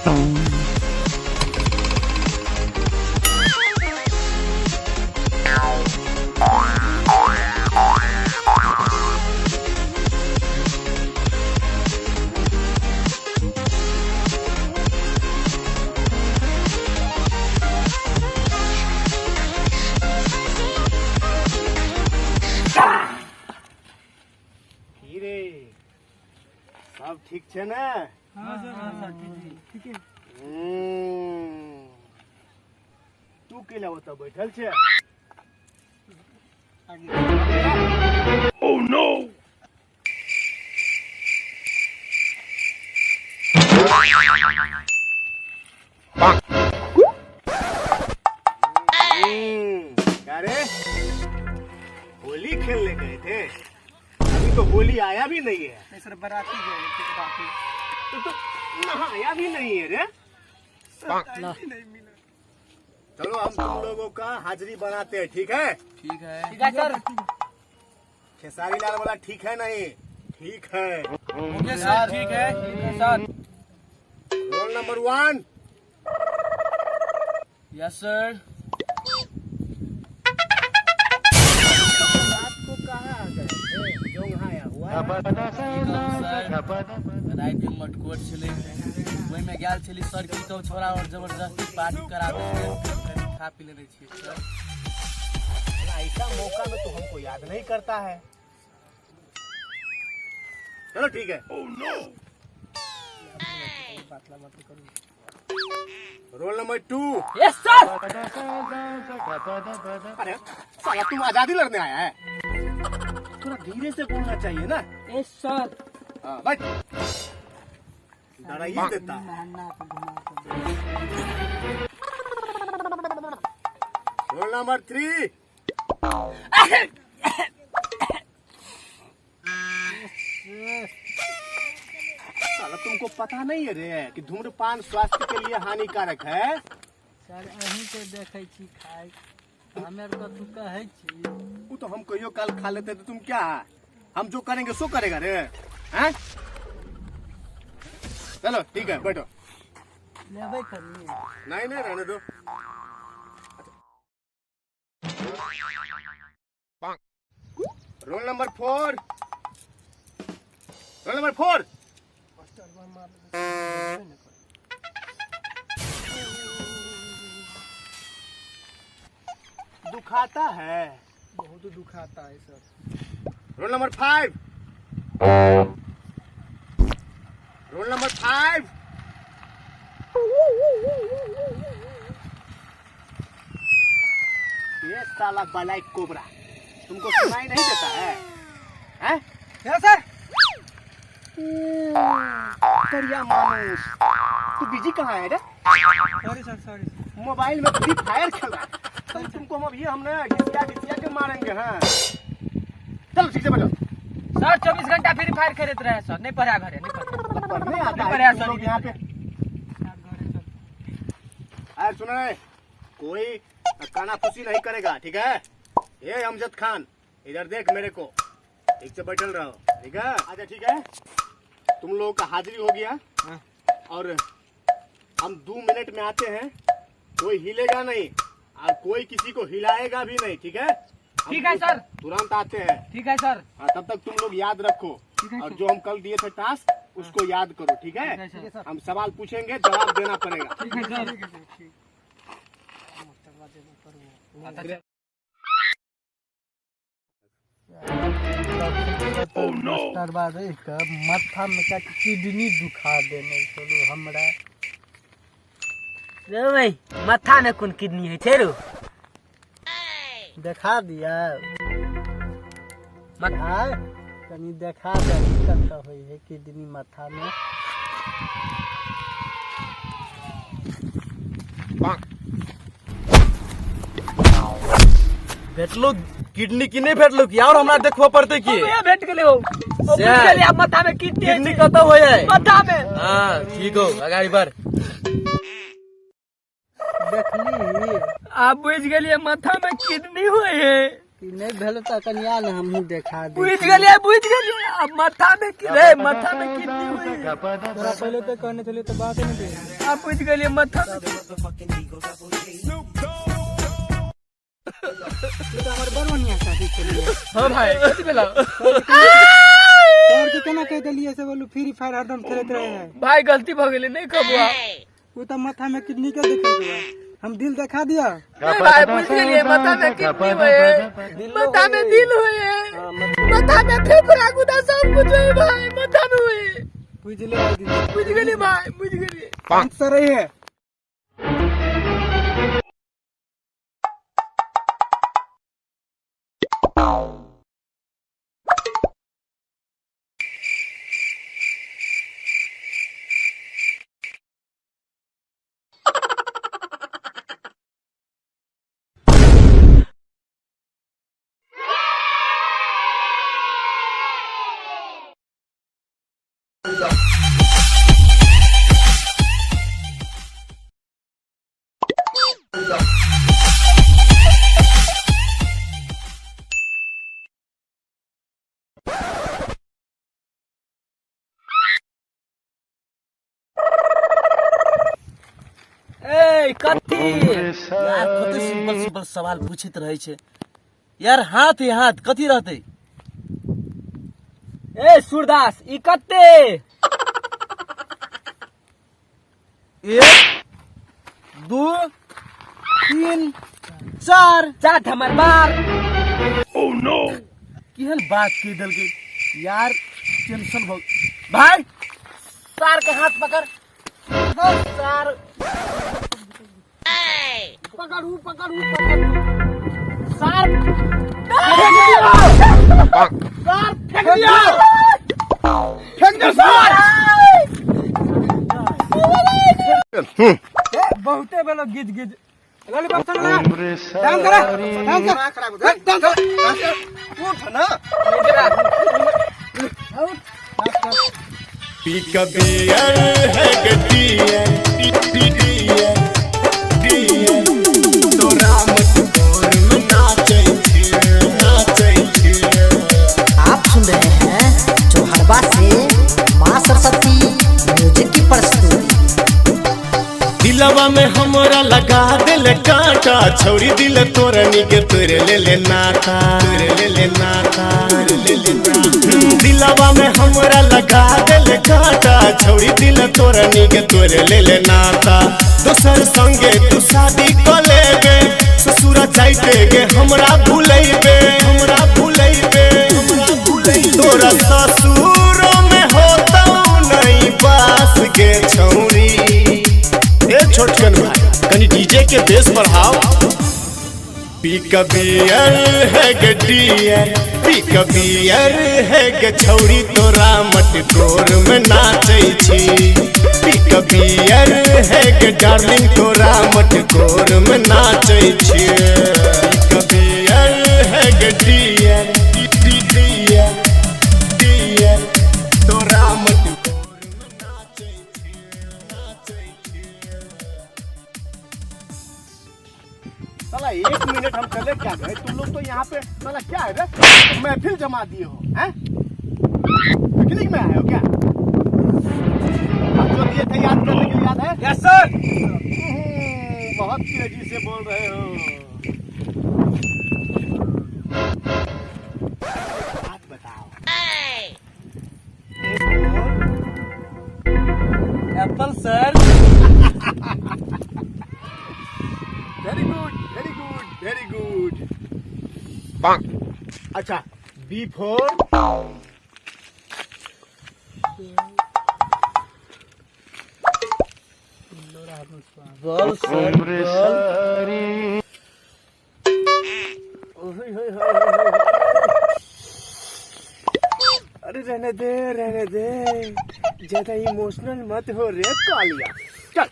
की रे, सब ठीक छै ने? हाँ सर, हाँ सर, ठीक है। तू केला ओतऽ बैठल छै? क्या रे, होली खेलने गए थे? अभी तो होली आया भी नहीं है। नहीं सर, बराती गए थे, बराती। तो नहाया भी नहीं है रे। सर, टाइम ही नहीं मिला। चलो, हम तुम लोगों का हाजिरी बनाते हैं, ठीक है? ठीक है। ठीक है सर। खेसारी लाल वाला ठीक है? नहीं ठीक है? ओके सर, ठीक है sir. Roll number 1। Yes sir. रात को कहाँ गए थे? जोंघाया हुआ है। रातिमे मटकोर छलै, ओहिमे गेल छली सर। की कहू, छोरा और जबरदस्ती पार्टी कराबै छलै, कनि खा पी लेने छियै सर। साला, ऐसा मौका में तो हमको याद नहीं करता है। चलो ठीक है। Roll number 2। Yes sir. अरे साला, तुम आजादी लड़ने आया है? थोड़ा धीरे से बोलना चाहिए ना। Yes sir. हाँ, बैठ। डराइए देता है। Roll number 3। साला, तुमको पता नहीं है रे कि धूम्रपान स्वास्थ्य के लिए हानिकारक है? सर, अहीं के देखै छी खाइ, हमे आर कतू कहै छी? वो तो हम कहियो काल खा लेते तो तुम क्या, हम जो करेंगे सो करेगा रे, हैं? चलो ठीक है, बैठो। लेबै कनी? नहीं नहीं, रहने दो। Roll number 4, roll number 4। दुखाता है? बहुत दुखाता है sir. Roll number 5, roll number 5। ये साला ब्लैक कोबरा, तुमको सुनाई नहीं देता है, हैं? Yes sir. करिया मानुस, तू बिजी कहाँ है रे? Sorry sir, sorry. मोबाइल में फ्री फायर खेल रहा है। तो तुमको हम अभी हमने घिसिया घिसिया के मारेंगे। हाँ, चलो ठीक से बैठो। सर, 24 घंटा फ्री फायर खेलते रहे सर, नहीं पढ़ा घरे, नहीं पढ़ा। पढ़ने आता नहीं है पढ़ा तुम सर। लोग यहाँ पे। अरे सुनो रे, कोई कानाफूसी नहीं करेगा, ठीक है? ये अमजद खान, इधर देख मेरे को, ठीक से बैठल रहो, ठीक है? अच्छा ठीक है, तुम लोगों का हाजिरी हो गया और हम 2 मिनट में आते हैं। कोई हिलेगा नहीं और कोई किसी को हिलाएगा भी नहीं, ठीक है? हम ठीक है सर। तुरंत आते हैं। ठीक है सर। हाँ, तब तक तुम लोग याद रखो ठीक है और सर। जो हम कल दिए थे टास्क, उसको याद करो, ठीक है? ठीक है सर। हम सवाल पूछेंगे, जवाब देना पड़ेगा। ठीक है सर। ठीक है सर, ठीक। अच्छा। मास्टरबा रहि कऽ माथा में का किडनी दुखा देने चलू हमरा। रे भाई, माथा में कोन किडनी होइ छै रो? देखा दिया भाई, कनी देखा दे, कतऽ होइ है किडनी माथा में। भेटलो किडनी की नहि भेटलो की और हमरा देखबऽ पड़तै की? भेट गेलै हो, ओ बुझि गेलै आब माथा में किडनी होइ किडनी छै। कतऽ होइ है? माथा में। हाँ ठीक हो, अगाडि बढ़। देखली? आब बुझि गेलियै, माथा में किडनी होइ है। ई नहि भेल तऽ कनिया ने हमहूँ देखा दे। बुझि गेलियै, बुझि गेलियै। आब माथा में की रे, माथा में किडनी होई। तोरा पहिले तऽ कहने छलियै तऽ बात नहि भेल। आब बुझि गेलियै माथा में। ई तऽ हमर बड़ बढ़िआँ साथी छलियै। हाँ भाई, कथी भेला? तोहर के केना कहि देलियै से बोलू फ्री फायर हरदम खेलैत रहे है। भाई गलती भऽ गेलै, नहि कहबो आब। ओ तऽ माथा में किडनी के देखल, हम दिल देखा दिया। नहीं भाई, बुझि गेलियै, माथा में किडनी होए, माथा में दिल होए, माथा में फेफड़ा गुदा सब कुछ होए भाई, माथा में होए। बुझले आइ दिन। बुझि गेलियै भाई, बुझि गेलियै। 500 रही है। ए कथी? यार, कते सिंपल सिंपल सवाल पूछैत रहै छै यार। हाथ है हाथ, कथी रहतै? ए सूरदास, ई कते? 1, 2, 3, 4। 4 हमर बार। केहन बात कहि देलकै यार, टेंशन भऽ भाई। सार के हाथ पकड़, सार पकड़ू, पकड़ू, पकड़ू। सार, सार फेंक दिया, फेंक दे सार। बहुते भेलो गिज गिज। लॉलीपॉप चल लगा, डांस कर, डांस कर, डांस कर। उठ ना। पी बियर है गटियर टियर टियर, तोरा मटकोर में नाचै छियै, नाचै छियै। आप सुन रहे हैं चौहरबा से माँ सरस्वती म्यूजिक की प्रस्तुति। दिलवा में हमरा लगा दिल कांटा, छौरी दिल तोरनी के तोरे ले ले नाता, तोरे ले ले नाता, तोरे ले ले नाता। दिलवा में हमरा लगा दिल कांटा, छौरी दिल तोरनी के तोरे ले ले नाता। दोसर संगे तू शादी क लेबे, ससुरा जाइते गे हमरा भुलैबे, हमरा भुलैबे, हमरा भुलैबे। तोरा ससुर में होतौ नहीं बास गे छौरी। ए छोटकन भाई, कनी डीजे के बेस बढ़ाओ। पी बियर है गे डियर, पी बियर है गे छौरी, तोरा मटकोर में नाचै छी। पी बियर है गे डार्लिंग, तोरा मटकोर में नाचै छी। पी बियर है गे डियर डियर डियर, तोरा मटकोर में नाचै छी, नाचै छी। साला एक मिनट हम चले क्या गए, तुम लोग तो यहाँ पे साला क्या है रे, महफिल जमा दिए हो हैं? पिकनिक में आए हो क्या? हम जो दिए थे याद करने के लिए, याद है? Yes sir. बहुत तेजी से बोल रहे हो। बात बताओ। Apple sir. Very good, very good, very good. अच्छा, B four. Ball sir, ball. अरे रहने दे, रहने दे, ज्यादा इमोशनल मत हो रे कालिया। चल।